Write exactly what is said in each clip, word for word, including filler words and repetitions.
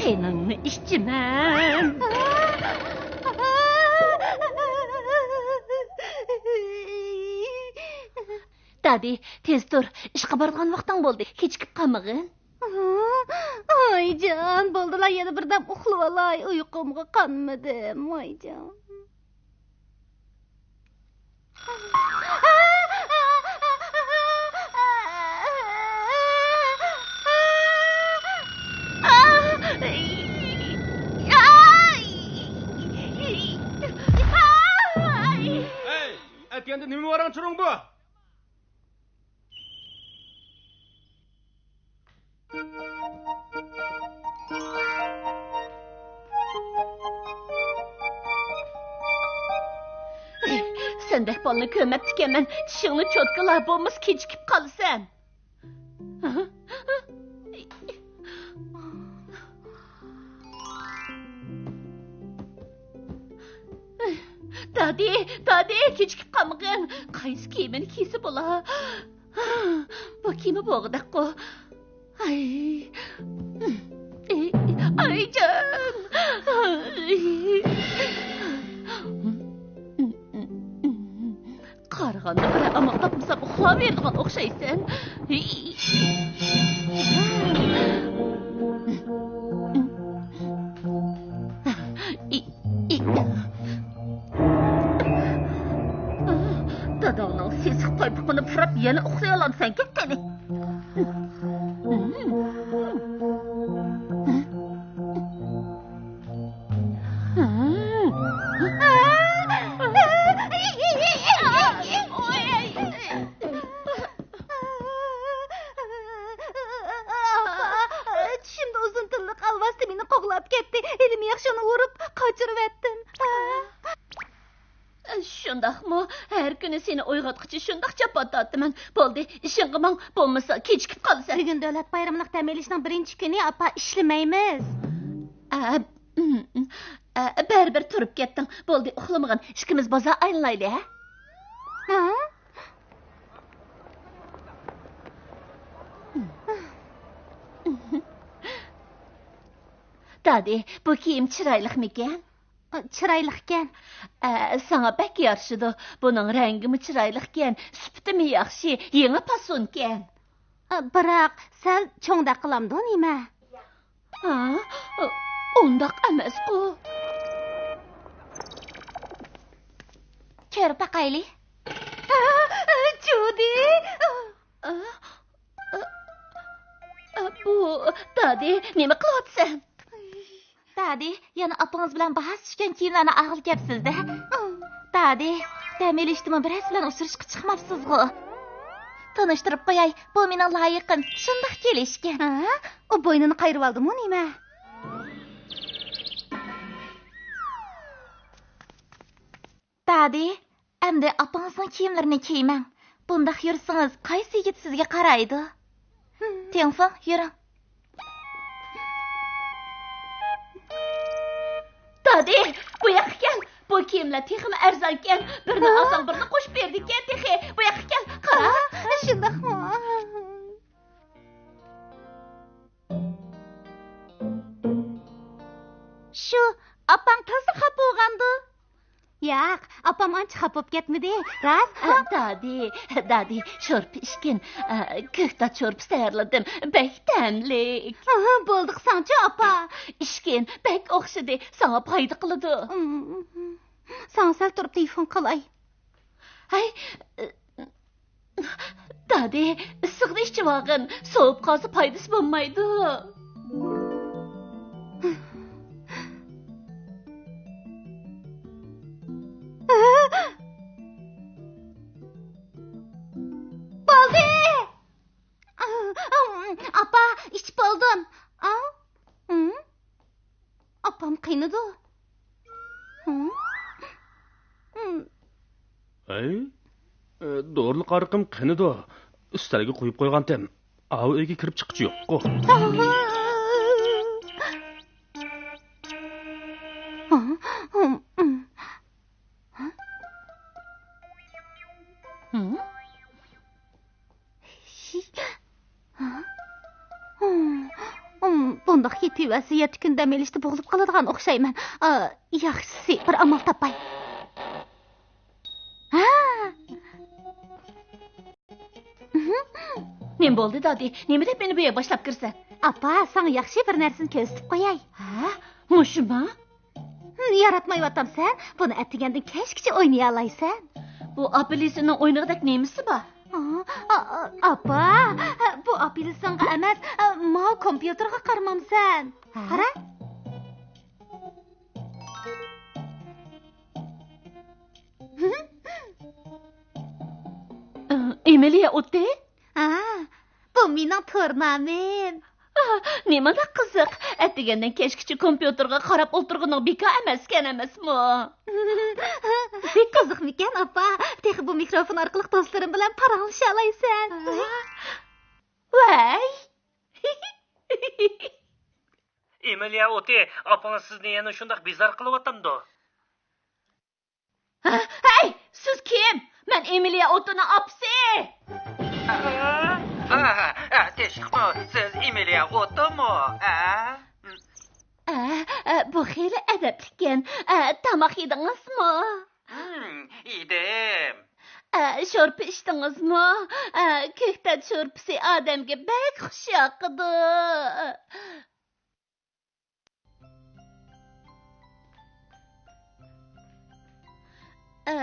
قېنىڭنى ئىچىمەن. دادى، تېز تۇر. ئىشقا بارىدىغان ۋاقتىڭ بولدى. كېچىكىپ قالمىغىن. ئايجان، بولدىلا، يەنە بىردەم ئۇخلىۋالاي. ئۇيقۇمغا قانمىدىم، ئايجان. ھەي، ئەتىگەندە نېمە ۋاراڭ-چۇرۇڭ بۇ؟ سەندەك بالىنى كۆرمەپتىكەنمەن. چىشىڭنى چوتكىلا، بولمىسا كېچىكىپ قالىسەن. دادى، دادى، كېچىكىپ قالمىغىن. قايسى كىيىمىنى كىيسە بولا؟ بۇ كىيىمى بوغداققۇ. ئاي. ئايجان. قارىغاندا بىرەر ئامال تاپمىسام ئۇخلاۋېرىدىغان ئوخشايسەن. داداڭنىڭ سېسىق پايپىقىنى پۇراپ يەنە ئۇخلىيالامسەنكەن قېنى؟ چۈشۈمدە ئۇزۇن تىللىق ئالۋاستى مېنى قوغلاپ كەتتى. ھېلىمۇ ياخشى ئۇنى ئۇرۇپ قاچۇرۇۋەتتىم. شۇنداقمۇ؟ ھەر كۈنى سېنى ئويغاتقۇچە شۇنداق جاپا تارتىمەن. بولدى، ئىشىڭغا ماڭ، بولمىسا كېچىكىپ قالىسەن. بۈگۈن دۆلەت بايرىملىق دەم ئېلىشنىڭ بىرىنچى كۈنى، ئاپا، ئىشلىمەيمىز. ئە، م-، ئە، بەرىبىر تۇرۇپ كەتتىڭ. بولدى، ئۇخلىمىغىن، ئىككىمىز بازار ئايلىنايلى، ھە؟ ھە؟ دادى، بۇ كىيىم چىرايلىقمىكەن؟ چىرايلىقكەن. ئە، ساڭا بەك يارىشىدۇ. بۇنىڭ رەڭگىمۇ چىرايلىقكەن، سۈپىتىمۇ ياخشى، يېڭى پاسونكەن. ئە، بىراق سەل چوڭدەك قىلامدۇ نېمە؟ ھا؟ ئۇنداق ئەمەسقۇ. كۆرۈپ باقايلى. ئە، ئە، جۇدى! ئە، ئە، ئە، بۇ، دادى، نېمە قىلىۋاتىسەن؟ دادى، يەنە ئاپىڭىز بىلەن باھاسى چۈشكەن كىيىملەرنى ئالغىلى كەپسىز-دە. دادى، دەم ئېلىشتىمۇ بىرەرسى بىلەن ئۇچرىشىشقا چىقماپسىزغۇ؟ تونۇشتۇرۇپ قوياي، بۇ مېنىڭ لايىقىم، شۇنداق كېلىشكەن. ھە؟ ئۇ بوينىنى قايرىۋالدىمۇ نېمە؟ دادى، ئەمدى ئاپىڭىزنىڭ كىيىملىرىنى كىيمەڭ. بۇنداق يۈرسىڭىز، قايسى يىگىت سىزگە قارايدۇ؟ تياڭفېڭ، يۈرۈڭ. دادى، بۇ ياققا كەل. بۇ كىيىملەر تېخىمۇ ئەرزانكەن. بىرنى ئالساڭ، بىرنى قوشۇپ بېرىدىكەن تېخى. بۇ ياققا كەل، قارا. شۇنداقمۇ؟ شۇ، ئاپاڭ تازا خاپا بولغاندۇ؟ ياق، ئاپام ئانچە خاپا بولۇپ كەتمىدى. راست. ئە، دادى، دادى، شورپا ئىچكىن. ئە، كۆكتات شورپىسى تەييارلىدىم. بەك تەملىك. ئاھا، بولدى قىلساڭچۇ، ئاپا. ئىچكىن، بەك ئوخشىدى. ساڭا پايدا قىلىدۇ. ئىم، ساڭا سەل تۇرۇپ تېلېفون قىلاي. ھەي، دادى، ئىسسىقنى ئىچىۋالغىن، سوۋۇپ قالسا پايدىسى بولمايدۇ. بولدى! ئاپا، ئىچىپ بولدۇم. ئاپام قېنىدۇ؟ ھە؟ ھەي، ئە، دورىلىق ھارىقىم قېنىدۇ؟ ئۈستەلگە قويۇپ قويغانتىم. ئاۋۇ ئۆيگە كىرىپ چىققۇچى يوققۇ. ئىسسىق يېتىۋەرسە، يەتتە كۈن دەم ئېلىشتا بوغۇلۇپ قالىدىغان ئوخشايمەن. ئا، ياخشىسى، بىر ئامال تاپاي. ھا! نېمە بولدى، دادى؟ نېمە دەپ مېنى بۇ يەرگە باشلاپ كىرىسەن؟ ئاپا، ساڭا ياخشى بىر نەرسىنى كۆرسىتىپ قوياي. ھە؟ مۇشۇمۇ؟ ھىم، ياراتمايۋاتامسەن؟ بۇنى ئەتىگەندىن كەچكىچە ئوينىيالايسەن. بۇ ئاپېلسىننىڭ ئوينىغۇدەك نېمىسى بار؟ ئا، ئا، ئا، ئاپا، بۇ ئاپېلسىنغا ئەمەس، ماۋۇ كومپيۇتېرغا قارىمامسەن؟ ھە؟ قارا. ئېمىلىيە ئوتى؟ ھا، بۇ مېنىڭ تور نامىم. ئاھ، نېمانداق قىزىق. ئەتىگەندىن كەچكىچە كومپيۇتېرغا قاراپ ئولتۇرغىنىڭ بىكار ئەمەسكەن ئەمەسمۇ؟ قىزىقمىكەن، ئاپا؟ تېخى بۇ مىكروفون ئارقىلىق دوستلىرىم بىلەن پاراڭلىشالايسەن. ۋەي! ئېمىلىيە ئوتى، ئاپىڭىز سىزنى يەنە شۇنداق بىزار قىلىۋاتامدۇ؟ ھەي، سىز كىم؟ مەن ئېمىلىيە ئوتىنىڭ ئاپىسى! ھە؟ ھە، ھە، ھە، تىنچلىقمۇ؟ سىز ئېمىلىيە ئوتىمۇ؟ ھە؟ ئە، ئە، بۇ خېلى ئەدەپلىككەن. ئە، تاماق يېدىڭىزمۇ؟ ھىم، يېدىم. ئە، شورپا ئىچتىڭىزمۇ؟ ئە، كۆكتات شورپىسى ئادەمگە بەك خۇش ياقىدۇ. ئە،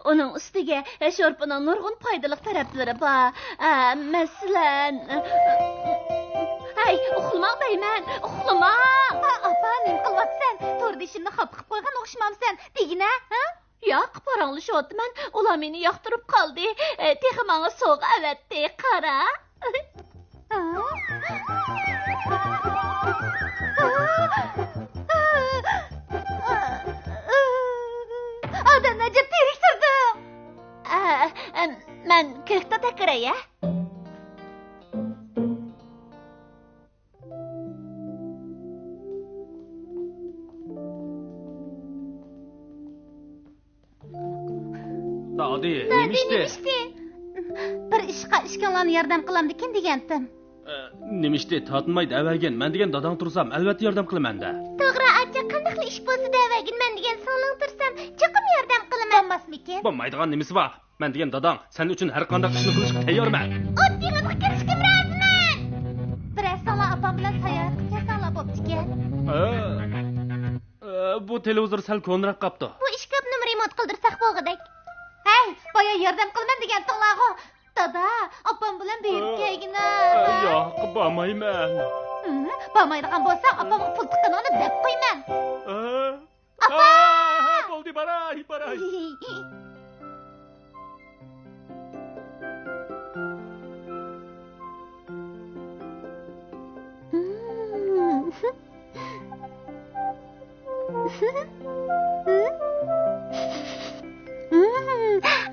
ئۇنىڭ ئۈستىگە شورپىنىڭ نۇرغۇن پايدىلىق تەرەپلىرى بار. ئە، مەسىلەن، ھەي، ئۇخلىماڭ دەيمەن، ئۇخلىماڭ! ئا، ئاپا، نېمە قىلىۋاتىسەن؟ توردىشىمنى خاپا قىلىپ قويغان ئوخشىمامسەن؟ دېگىنە، ھە؟ ياق، پاراڭلىشىۋاتىمەن. ئۇلار مېنى ياقتۇرۇپ قالدى. ئە، تېخى ماڭا سوۋغا ئەۋەتتى، قارا. ئادەمنى ئەجەب تىرىكتۈردۈڭ. ئە، ئە، مەن كۆكتات ئەكىرەي، ھە؟ دادى، دادى، نېمە ئىشتى؟ نېمە ئىشتى؟ بىر ئىشقا ئىككىڭلارنى ياردەم قىلامدىكىن دېگەنتىم. ئە، نېمە ئىشتى؟ تارتىنماي دەۋەرگىن. مەن دېگەن داداڭ تۇرسام، ئەلۋەتتە ياردەم قىلىمەن-دە. توغرا، ئاچا، قانداقلا ئىش بولسا دەۋەرگىن، مەن دېگەن سىڭلىڭ تۇرسام، چوقۇم ياردەم قىلىمەن. بولماسمىكىن؟ بولمايدىغان نېمىسى بار؟ مەن دېگەن داداڭ سەن ئۈچۈن ھەر قانداق ئىشنى قىلىشقا تەييارمەن. ئوتتىڭىزغا كىرىشكىمۇ رازىمەن. بىرەرسىڭلار ئاپام بىلەن ساياھەتكە كەلسەڭلار بوپتىكەن. ئە، ئە، بۇ تېلېۋىزور سەل كونىراپ قاپتۇ. بۇ ئىشكاپنىمۇ رېمونت قىلدۇرساق بولغۇدەك. ھەي، بايا ياردەم قىلىمەن دېگەنتىڭلارغۇ. دادا، ئاپام بىلەن بېرىپ ئە، كەلگىنە. ئە، ياق، بارمايمەن. ھىم، بارمايدىغان بولساڭ، ئاپامغا پۇل تىققىنىڭنى دەپ قويىمەن. ئە؟ ئاپا! ئا، بولدى، باراي، باراي.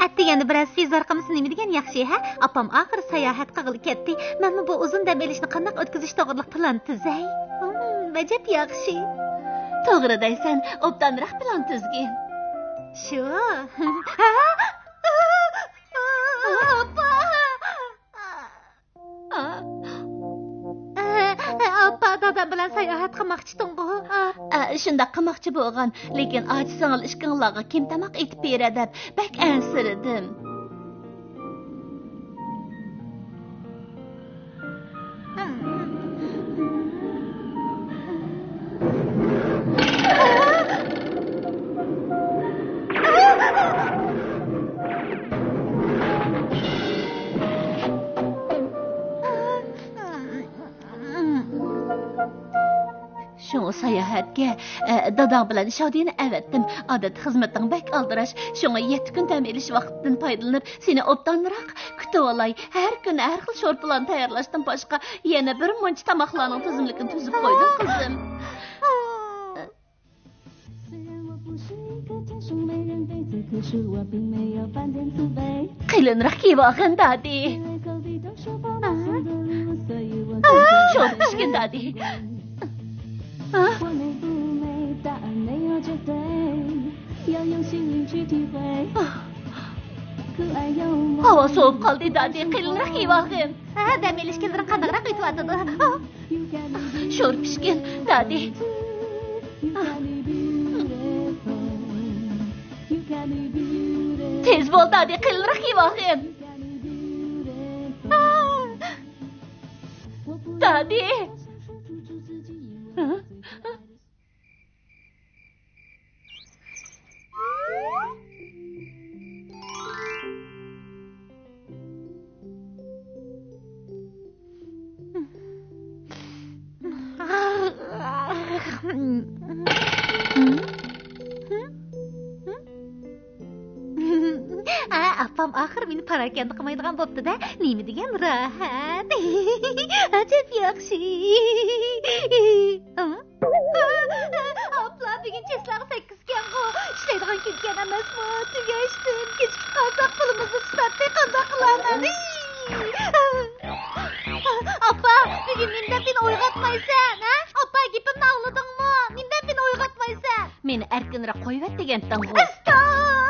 ئەتىگەندە بىرەر سېزار قىلمىسا نېمە دېگەن ياخشى، ھە؟ ئاپام ئاخىرى ساياھەت قىلغىلى كەتتى. مەنمۇ بۇ ئۇزۇن دەم ئېلىشنى قانداق ئۆتكۈزۈش توغرىلىق پىلان تۈزەي. ھىم، ئەجەب ياخشى. توغرا دەيسەن، ئوبدانراق پىلان تۈزگىن. شۇ. ئاپا! ئاپا، دادام بىلەن ساياھەت قىلماقچىتىڭغۇ؟ ئە، شۇنداق قىلماقچى بولغان، لېكىن ئاچا-سىڭىل ئىككىڭلارغا كىم تاماق ئېتىپ بېرە دەپ بەك ئەنسىرىدىم. شۇڭا ساياھەتكە، ئە، داداڭ بىلەن شادىينى ئەۋەتتىم. ئادەتتە خىزمىتىڭ بەك ئالدىراش. شۇڭا يەتتە كۈن دەم ئېلىش ۋاقتىدىن پايدىلىنىپ، سېنى ئوبدانراق كۈتۈۋالاي. ھەر كۈنى ھەر خىل شورپىلارنى تەييارلاشتىن باشقا، يەنە بىر مۇنچە تاماقلارنىڭ تىزىملىكىنى تۈزۈپ قويدۇم، قىزىم. قېلىنراق كىيىۋالغىن، دادى. شورپا ئىچكىن، دادى. ھاۋا سوۋۇپ قالدى، دادى، قېلىنراق كىيىۋالغىن. ھە، دەم ئېلىش كۈنلىرىڭ قانداقراق ئۆتۈۋاتىدۇ؟ شور پىشكىن، دادى. تېز بول، دادى، قېلىنراق كىيىۋالغىن. دادى. ئا، ئاپام ئاخىر مېنى پاراكەندە قىلمايدىغان بوپتۇ-دە. نېمە دېگەن راھەت. ئاجايىپ ياخشى. ئاپلا، بۈگۈن چېسلاغا سەككىزكەنغۇ؟ ئىشلەيدىغان كۈنكەن ئەمەسمۇ؟ تۈگەشتىم، كېچىكىپ قالساق پۇلىمىزنى تۇتاتتى، قانداق قىلارمەن؟ ئاپا، بۈگۈن نېمىدەپ مېنى ئويغاتمايسەن، ھە؟ ئاپا، گېپىمنى ئاڭلىدىڭمۇ؟ نېمىدەپ مېنى ئويغاتمايسەن؟ مېنى ئەركىنرەك قويۇۋەت دېگەنتىڭغۇ؟ ئەستا!